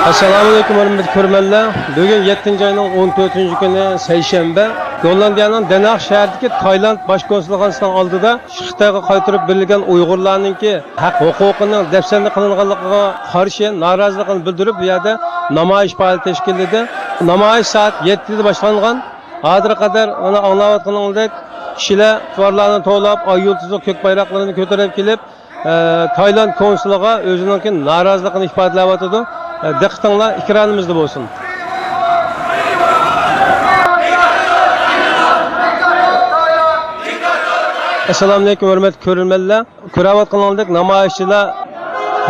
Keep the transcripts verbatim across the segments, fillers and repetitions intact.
ئەسسالامۇئەلەيكۇم، ھۆرمەتلىك كۆرۈرمەنلەر. بۈگۈن يەتتىنچى ئاينىڭ ئون تۆتىنچى كۈنى، سەيشەنبە. گوللاندىيەنىڭ دەنھاگ شەھىرىدىكى تايلاند باش كونسۇلخانىسىنىڭ ئالدىدا خىتايغا قايتۇرۇپ بېرىلگەن ئۇيغۇرلارنىڭكى ھەق ھوقۇقىنىڭ دەپسەندە قىلىنغانلىقىغا قارشى نارازىلىقىنى بىلدۈرۈپ، بۇ يەردە نامايىش پائالىيىتى تەشكىللىدى. نامايىش سائەت يەتتىدە باشلانغان. ھازىرغا قەدەر مانا ئاڭلاۋاتقىنىڭىزدەك كىشىلەر تۇۋارلارنى توۋلاپ، ئاي يۇلتۇزلۇق كۆك بايراقلىرىنى كۆتۈرۈپ كېلىپ، ئە، تايلاند كونسۇلىغا ئۆزىنىڭكى نارازىلىقىنى ئىپادىلەۋاتىدۇ. ئە، دىققىتىڭلار ئېكرانىمىزدا بولسۇن. ئەسسالامۇئەلەيكۇم، ھۆرمەتلىك كۆرۈرمەنلەر. كۆرۈۋاتقىنىڭىزدەك نامايىشچىلار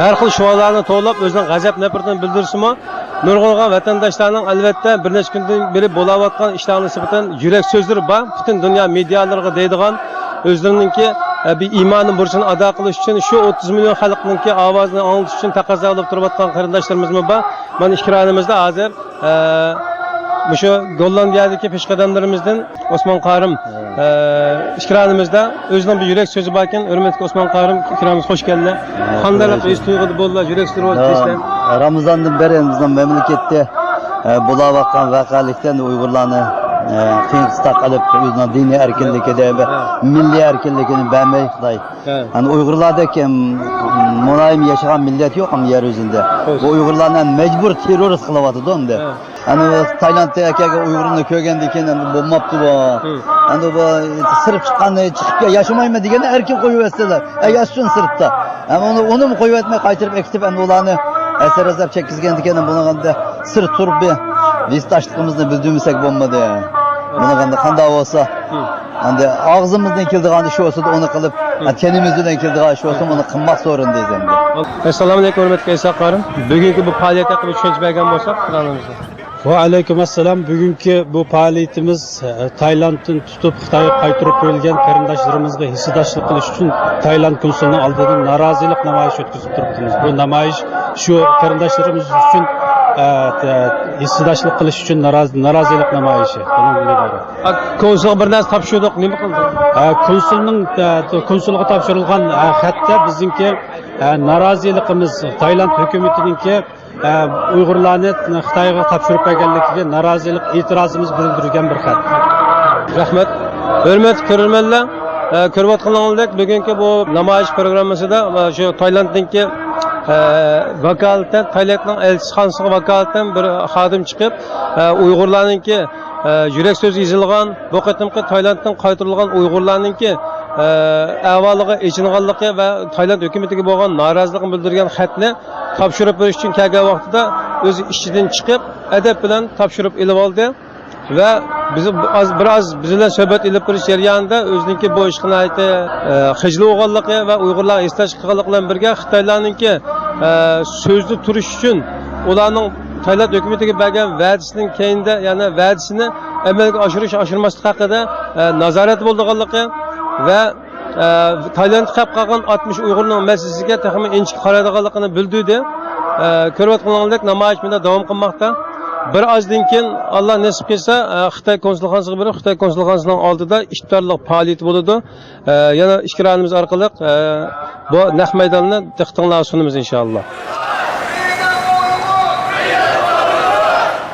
ھەر خىل شوئارلارنى توۋلاپ ئۆزىنىڭ غەزەپ نەپرىتىنى بىلدۈرسىمۇ، نۇرغۇنلىغان ۋەتەنداشلارنىڭ ئەلۋەتتە بىر نەچچە كۈندىن بېرى بولاۋاتقان ئىشلارغا نىسبەتەن يۈرەك سۆزلىرى بار. پۈتۈن دۇنيا مېدىيالىرىغا دەيدىغان، ئۆزلىرىنىڭكى، ئە، بىر ئىمانىي بۇرچىنى ئادا قىلىش ئۈچۈن شۇ ئوتتۇز مىليون خەلقنىڭكى ئاۋازىنى ئاڭلىتىش ئۈچۈن تەقەززا قىلىپ تۇرۇۋاتقان قېرىنداشلىرىمىزمۇ بار. مانا ئېكرانىمىزدا ھازىر ئە، مۇشۇ گوللاندىيەدىكى پېشقەدەملىرىمىزدىن ئوسمان قارىم، ئە، ئېكرانىمىزدا ئۆزىنىڭ بىر يۈرەك سۆزى باركەن. ھۆرمەتلىك ئوسمان قارىم، ئېكرانىمىزغا خوش كەلدىڭلار. قانداقراق ھېس تۇيغۇدا بولدىلا، يۈرەك سۆزى بولدى دېسەڭ. رامىزاندىن بېرى بىزنىڭ مەملىكەتتە، ئە، بولاۋاتقان ۋەقەلىكتىن ئۇيغۇرلارنى، ئە، قىيىن قىستاق قىلىپ، ئۆزىنىڭ دىنىي ئەركىنلىكىدە ۋە مىللىي ئەركىنلىكىنى بەرمەي خىتاي. ھە. ئەنە ئۇيغۇرلاردەك، ئەم، مۇلايىم ياشىغان مىللەت يوق ئەمدى يەر يۈزىدە. خوش. بۇ ئۇيغۇرلارنى ئەمدى مەجبۇر تېررورىست قىلىۋاتىدۇ ئەمدى. ھە. ئەنە بۇ تايلاندتا ئەكەلگەن ئۇيغۇرنى كۆرگەندىن كېيىن ئەمدى بولماپتۇ بۇ. ھە. ئەمدى بۇ سىرىپ چىققاننى چىقىپ ياشىمايمەن دېگەندە ئەركىن قويۇۋەتسىلەر. ئە، ياشىسۇن سىرتتا. ئەمما ئۇنى، ئۇنىمۇ قويۇۋەتمەي قايتۇرۇپ ئەكېتىپ ئەمدى ئۇلارنى ئەسەر ئازاب چەككۈزگەندىن كېيىن بۇنىڭ ئەمدى سىرت تۇرۇپ بىر ھېسداشلىقىمىزنى بىلدۈرمىسەك بولمىدى. بۇنىڭ ئەمدى قانداق بولسا. ھە. ئەمدى ئاغزىمىزدىن كېلىدىغان ئىش بولسا ئۇنى قىلىپ، ھە. تېنىمىز بىلەن كېلىدىغان ئىش بولسا ئۇنى قىلماق زورۇندىز ئەمدى. ئەسسالامۇئەلەيكۇم، ھۆرمەتلىك ئەيسا قارىم. بۈگۈنكى بۇ پائالىيەت ھەققىدە چۈشەنچە بەرگەن بولساق، قىلغىنىمىزنى. ۋەئەلەيكۇم ئەسسالام. بۈگۈنكى بۇ پائالىيىتىمىز، ئە، تايلاندتىن تۇتۇپ خىتايغا قايتۇرۇپ بېرىلگەن قېرىنداشلىرىمىزغا ھېسداشلىق قىلىش ئۈچۈن تايلاند كونسۇلىنىڭ ئالدىدا نارازىلىق نامايىشى ئۆتكۈزۈپ تۇرۇپتىمىز. بۇ نامايىش شۇ قېرىنداشلىرىمىز ئۈچۈن، ئە، ھېسداشلىق قىلىش ئۈچۈن ناراز-، نارازىلىق نامايىشى. بۇنىڭ بىلەن كونسۇلغا بىر نەرسە تاپشۇردۇق، نېمە قىلدى؟ ئە، كونسۇلنىڭ، ئە، كونسۇلغا تاپشۇرۇلغان، ئە، خەتتە بىزنىڭكى، ئە، نارازىلىقىمىز، تايلاند ھۆكۈمىتىنىڭكى، ئە، ئۇيغۇرلارنى خىتايغا تاپشۇرۇپ بەرگەنلىكىگە نارازىلىق ئېتىرازىمىز بىلدۈرگەن بىر خەت. رەھمەت. ھۆرمەتلىك كۆرۈرمەنلەر، ئە، كۆرۈۋاتقىنىڭىزدەك بۈگۈنكى بۇ نامايىش پروگراممىسىدا، ئە، شۇ تايلاندنىڭكى، ئە، ۋاكالىتەن، تايلاندنىڭ ئەلچىخانىسىغا ۋاكالىتەن بىر خادىم چىقىپ، ئە، ئۇيغۇرلارنىڭكى ئە، يۈرەك سۆزى يېزىلغان، بۇ قېتىمقى تايلاندتىن قايتۇرۇلغان ئۇيغۇرلارنىڭكى، ئە، ئەھۋالىغا ئېچىنغانلىقى ۋە تايلاند ھۆكۈمىتىگە بولغان نارازىلىقىنى بىلدۈرگەن خەتنى تاپشۇرۇپ بېرىش ئۈچۈن كەلگەن ۋاقتىدا ئۆزى ئىشىدىن چىقىپ، ئەدەپ بىلەن تاپشۇرۇپ ئېلىۋالدى ۋە بىز ئاز، بىر ئاز بىز بىلەن سۆھبەت ئېلىپ بېرىش جەريانىدا ئۆزىنىڭكى بۇ ئىشقا ناھايىتى، ئە، خىجىل بولغانلىقى ۋە ئۇيغۇرلارغا ھېسداشلىق قىلغانلىقى بىلەن بىرگە خىتايلارنىڭكى، ئە، سۆزدە تۇرۇش ئۈچۈن ئۇلارنىڭ تايلاند ھۆكۈمىتىگە بەرگەن ۋەدىسىنىڭ كەينىدە، يەنى ۋەدىسىنى ئەمەلگە ئاشۇرۇش، ئاشۇرماسلىق ھەققىدە، ئە، نازارەت بولىدىغانلىقى ۋە، ئە، تايلاندتا قېلىپ قالغان ئاتمىش ئۇيغۇرنىڭ مەسىلىسىگە تېخىمۇ ئىنچىكە قارايدىغانلىقىنى بىلدۈردى. ئە، كۆرۈۋاتقىنىڭىزدەك نامايىش مۇنداق داۋام قىلماقتا. بىر ئازدىن كېيىن، ئاللا نېسىپ قىلسا، ئە، خىتاي كونسۇلخانىسىغا بېرىپ، خىتاي كونسۇلخانىسىنىڭ ئالدىدا ئىپتارلىق پائالىيىتى بولىدۇ. ئە، يەنە ئېكرانىمىز ئارقىلىق، ئە، بۇ نەق مەيداننى دىققىتىڭلارغا سۇنىمىز، ئىنشائاللا.